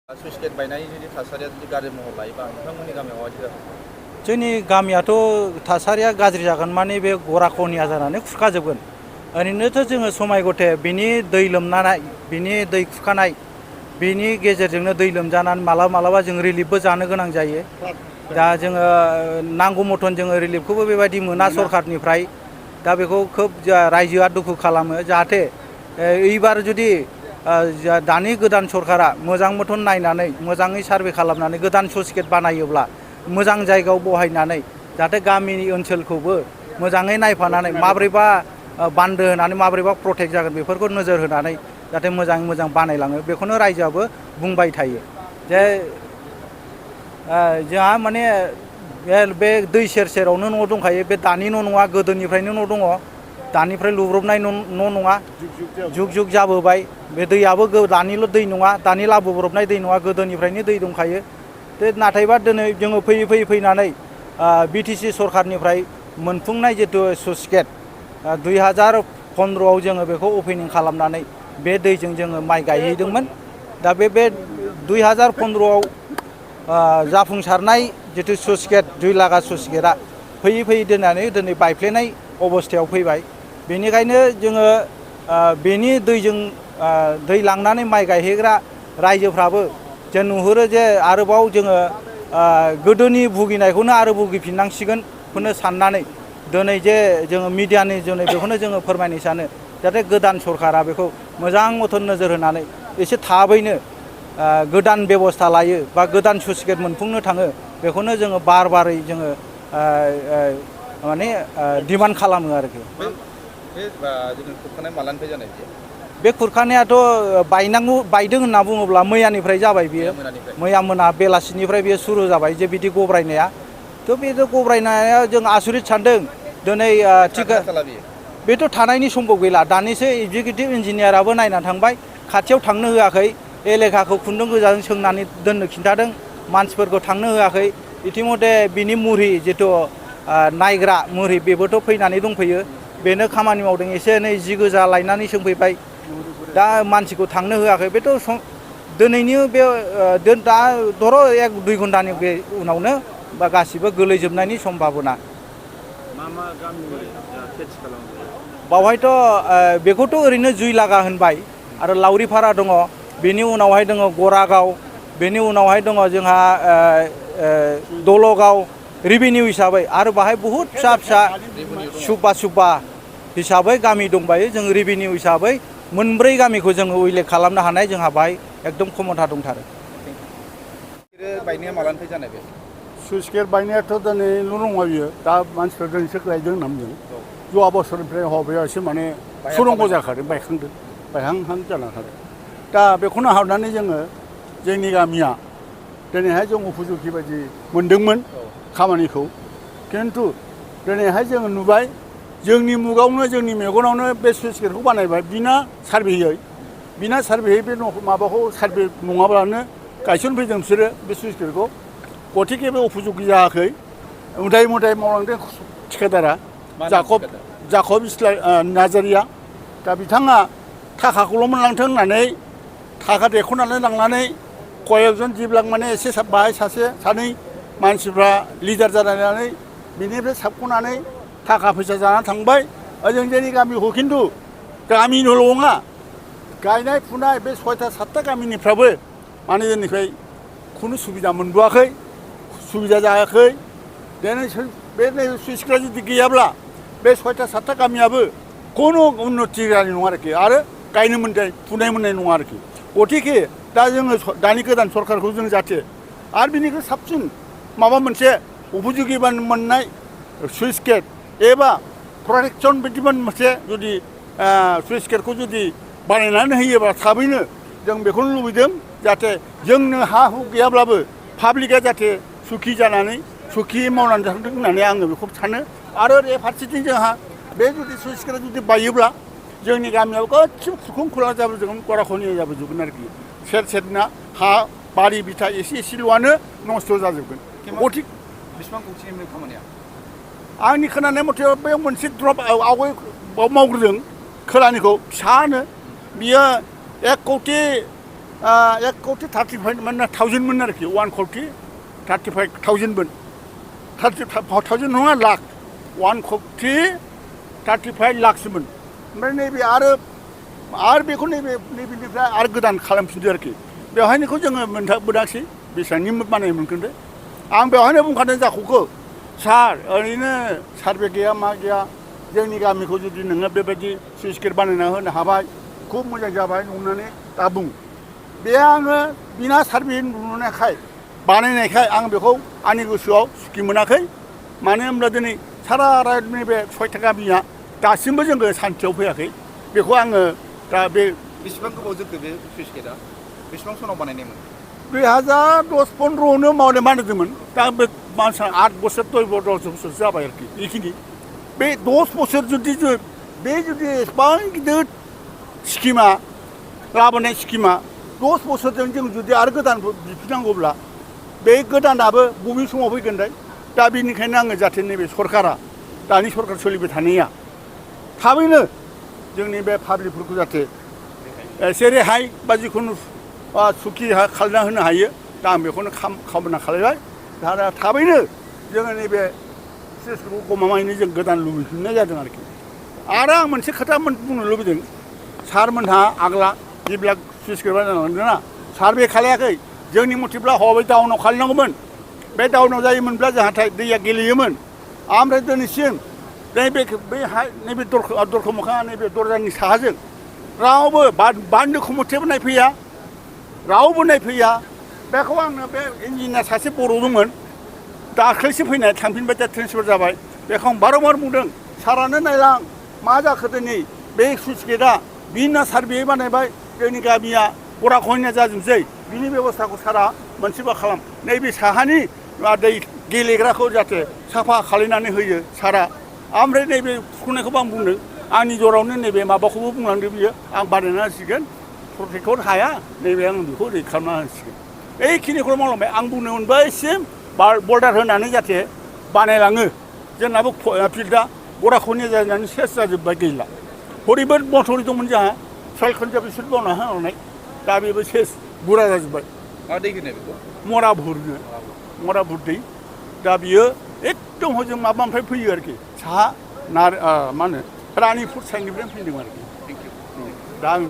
सुइस गेट बायनायनि जुदि थासारिया जुदि गाज्रि महर लायोबा नोंथांमोननि गामियाव माबायदि जागोन? जोंनि गामियाथ' थासारिया गाज्रि जागोन माने बे गराखनिया जानानै खुरखाजोबगोन। ओरैनोथ' जोङो समाय गथे बिनि दै लोमनाय बिनि दै खुरखानाय बिनि गेजेरजोंनो दै लोमजानानै मालाबा जों रिलिफबो जानो गोनां जायो। दा जोङो नांगौ मथन जोङो रिलिफखौबो बेबायदि मोना सरखारनिफ्राय। दा बेखौ खोब रायजोआ दुखु खालामो जाहाथे एबार जुदि दानि गोदान सरकारा मोजां मथन नायनानै मोजाङै सार्भे खालामनानै गोदान स्लुइस गेट बानायोब्ला मोजां जायगायाव बहायनानै जाहाथे गामिनि ओनसोलखौबो मोजाङै नायफानानै माब्रैबा बान्दो होनानै माब्रैबा प्रटेक्ट जागोन बेफोरखौ नोजोर होनानै जाहाथे मोजाङै मोजां बानायलाङो बेखौनो रायजोआबो बुंबाय थायो। जे जोंहा माने बे दै सेर सेरावनो न' दंखायो, बे दानि न' नङा, गोदोनिफ्रायनो न' दङ। दानिफ्राय लुब्रबनाय न' नङा, जुग जुग जाबोबाय। बे दैयाबो दानिल' दै नङा, दानि लाबोब्रबनाय दै नङा, गोदोनिफ्रायनो दै दंखायो। नाथायबा दिनै जोङो फैयै फैनानै बिटिसि सरखारनिफ्राय मोनफुंनाय जितु स्लुइस गेट 2015आव जोङो बेखौ अपेनिं खालामनानै बे दैजों जोङो माइ गायहैदोंमोन। दा बे 2015आव जाफुंसारनाय जितु स्लुइस गेट 2 लागा स्लुइस गेटआ फैयै दोननानै दिनै बायफ्लेनाय अबस्थायाव फैबाय। बेनिखायनो जोङो बेनि दैजों दै लांनानै माइ गायहैग्रा रायजोफ्राबो जे नुहुरो जे आरोबाव जोङो गोदोनि भुगिनायखौनो आरो भुगिफिननांसिगोनखौनो साननानै दिनै जे जोङो मिडियानि जुनै बेखौनो जोङो फोरमायनो सानो जाहाथे गोदान सरकारा बेखौ मोजां मथन नोजोर होनानै एसे थाबैनो गोदान बेबस्था लायो बा गोदान स्लुइस गेट मोनफुंनो थाङो बेखौनो जोङो बारै जोङो माने डिमान्ड खालामो आरोखि। बे जोङो खुरखानाय मालानिफ्राय जानाय बे खुरखानायाथ' बायदों होनना बुङोब्ला मैयानिफ्राय जाबाय बियो। मैया मोना बेलासिनिफ्राय बियो सुरु जाबाय जे बिदि गब्रायनाया। थ' बे गब्रायनाया जों आसरित सानदों दिनै बेथ' थानायनि समबो गैला। दानिसो एगजिकिउटिभ इन्जिनियाराबो नायना थांबाय, खाथियाव थांनो होआखै, एलेखाखौ खुन्दुं गोजाजों सोंनानै दोननो खिन्थादों, मानसिफोरखौ थांनो होआखै। इतिमधे बिनि मुरि जिथु नायग्रा मुरि बेबोथ' फैनानै दंफैयो, बेनो खामानि मावदों, एसे एनै जि गोजा लायनानै सोंफैबाय। दा मानसिखौ थांनो होआखै। बेथ' दिनैनि बे दा धर' 1-2 घन्टानि उनावनो बा गासिबो गोलैजोबनायनि सम्भाबना। मा गामि खेथि खालामो? बावहायथ' बेखौथ' ओरैनो 2 लागा होनबाय आरो लावरिपारा दङ, बेनि उनावहाय दङ गरागाव, बेनि उनावहाय दङ जोंहा दलगाव रेभिनिउ हिसाबै, आरो बाहाय बहुद फिसा सुब्बा हिसाबै गामि दंबायो। जों रेभिनिउ हिसाबै 4 गामिखौ जोङो उल्लेख खालामनो हानाय जोंहा बाहाय एकदम क्षमता दंथारो। बायनाया मालानिफ्राय जानाय बे स्लुइस गेट बायनायाथ' दिनैल' नङा बियो, दा मानसिफ्रा दिनैसो गायदों होनना बुंदों। जौवा बोसोरनिफ्राय हबेयाव एसे माने सुरंग जाखादों, बायखांदों, बायहांहां जालांखादों। दा बेखौनो हाबनानै जोङो जोंनि गामिया दिनैहाय जों उपजुक्ति बायदि मोनदोंमोन खामानिखौ। खिन्थु दिनैहाय जोङो नुबाय जोंनि मुगावनो जोंनि मेगनावनो बे स्लुइस गेटखौ बानायबाय बिना सार्भेयै बे माबाखौ सार्भे नङाब्लानो गायसनफैदों बिसोरो बे स्लुइस गेटखौ। गथिखे बे उपजुक्ति जायाखै। उदाय मावलांदों थिखादारा जाकब नार्जारिया। दा बिथाङा थाखाखौल' मोनलांथों होननानै थाखा देख'नानै लांनानै कयेकजन जिबलाक माने एसे बाहाय सासे सानै मानसिफ्रा लिडार जानानै बिनिफ्राय साबख'नानै थाखा फैसा जानानै थांबाय। ओजों जोंनि गामिखौ खिन्थु गामिनिल' नङा, गायनाय फुनाय बे 6-7टा गामिनिफ्राबो माने जोंनिफ्राय खुनु सुबिदा मोनबोआखै, सुबिदा जायाखै। बे स्लुइस गेटआ जुदि गैयाब्ला बे 6-7टा गामियाबो खुनु उन्नति जानाय नङा आरोखि, आरो गायनो मोननाय फुनाय मोननाय नङा आरोखि। गथिखे दा जोङो दानि गोदान सरकारखौ जों जाहाथे आरो बिनिख्रुइ साबसिन माबा मोनसे उपजुक्ति मोननाय स्लुइस गेट एबा प्रटेक्सन बायदि मोनसे जुदि स्लुइस गेटखौ जुदि बानायनानै होयोबा थाबैनो जों बेखौनो लुबैदों जाहाथे जोंनो हा हु गैयाब्लाबो पाब्लिकआ जाहाथे सुखि जानानै सुखि मावनानै थांथों होननानै आङो बेखौ सानो। आरो ओरै फारसेथिं जोंहा बे जुदि स्लुइस गेटआ जुदि बायोब्ला जोंनि गामियाव गासिबो खुरखुं खुला जाबोजोबगोन, गराख'नि जाबोजोबगोन आरोखि। सेरना हा बारि बिथा एसेल'आनो नस्थ' जाजोबगोन। बेसेबां खौथिनि खामानिया? आंनि खोनानाय मथे बे मोनसे द्रप आवगाय मावग्रोदों खोलानिखौ फिसानो, बियो 1 कौटि 1 कोटी 35 थाउजेन्डमोन आरोखि 1 कोटी 35,000मोन 35,000 नङा लाख 1 कोटी 35 लाखसोमोन ओमफ्राय नैबे आरो बेखौ नैबेनिफ्राय आरो गोदान खालामफिनदो आरोखि बेवहायनिखौ जोङो मोनाखिसै बेसेबांनि बानायनो मोनगोन आं बेवहायनो बुंखादों जाखौखौ सार ओरैनो सार्भे गैया मा गैया जोंनि गामिखौ जुदि नोङो बेबायदि सुइस गेट बानायना होनो हाबाय खुब मोजां जाबाय नंनानै दा बुं बे आङो बिना सार्भे नुनायखाय बानायनायखाय आं बेखौ आंनि गोसोआव सुखि मोनाखै मानो होनब्ला दिनै सारा रायजोनि बे 6टा गामिया दासिमबो जोङो सान्थियाव फैयाखै बेखौ आङो दा बे बेसेबां गोबाव जोरखो बे सुइस गेटआ बेसेबां सनाव बानायनायमोन 2010-15आवनो बानायदोंमोन दा बे मानसिया 8 बोसोर 10 बोसोर जाबाय आरोखि बेखिनि बे 10 बोसोर जुदि एसेबां गिदिर स्किमा लाबोनाय स्किमा 10 बोसोरजों जों जुदि आरो गोदान बिफिननांगौब्ला बे गोदानाबो बबे समाव फैगोन दा बेनिखायनो आङो जाहाथे नैबे सरकारा दानि सरकार सोलिबाय थानाया थाबैनो जोंनि बे पाब्लिकफोरखौ जाहाथे एसे रेहाय बा जिखुनु सुखि खालामना होनो हायो दा आं बेखौनो खामना खालामबाय दा थाबैनो जोङो नैबे सुइसखौ गमामायैनो जों गोदान लुबैफिननाय जादों आरोखि आरो आं मोनसे खोथा बुंनो लुबैदों सारमोनहा आग्ला जेब्ला सुइस गेट बानायनांदोंना सार्भे खालायाखै जोंनि मथेब्ला हबै डाउनाव खालामनांगौमोन बे डाउनाव जायोमोनब्ला जाहाथे दैया गेलेयोमोन ओमफ्राय दिनैसिम नैबे दरखं मोखाङा नैबे दरजानि साहाजों रावबो बान्दोखौ मथेबो नायफैया रावबो नायफैया बेखौ आंनो बे इन्जिनियार सासे बर' दंमोन दाख्लैसो फैनाय थांफिनबाय दा ट्रेन्सफार जाबाय बेखौ आं बारंबार बुंदों सारानो नायलां मा जाखो दिनै बे सुइस गेटआ बिना सार्भे बानायबाय जोंनि गामिया गराखहैना जाजोबसै बिनि बेबस्थाखौ सारा मोनसेबा खालाम नैबे साहानि दै गेलेग्राखौ जाहाथे साफा खालायनानै होयो सारा ओमफ्राय नैबे सुखुनायखौबो आं बुंदों आंनि जरावनो नैबे माबाखौबो बुंलांदों बियो आं बानायना होसिगोन प्रटेक्टखौ हाया नैबे आं बेखौ रै खालामना होसिगोन बेखिनिखौल' मावलांबाय आं बुंनो मोनबायसिम बर्डार होनानै जाहाथे बानायलाङो जोंनाबो फिल्डआ गराखहैना जानानै सेस जाजोब्बाय गैला हरैबो मथरि दंमोन जोंहा सयखनजा बिसोर बावना होनाय दा बेबो सेस बुरा जाजोब्बाय मा दै होनो बेखौ मराभुर दै दा बियो एकदम हजों माबानिफ्राय फैयो आरोखि साहा मा होनो रानिपुर साइडनिफ्राय फैदों आरोखि दा आं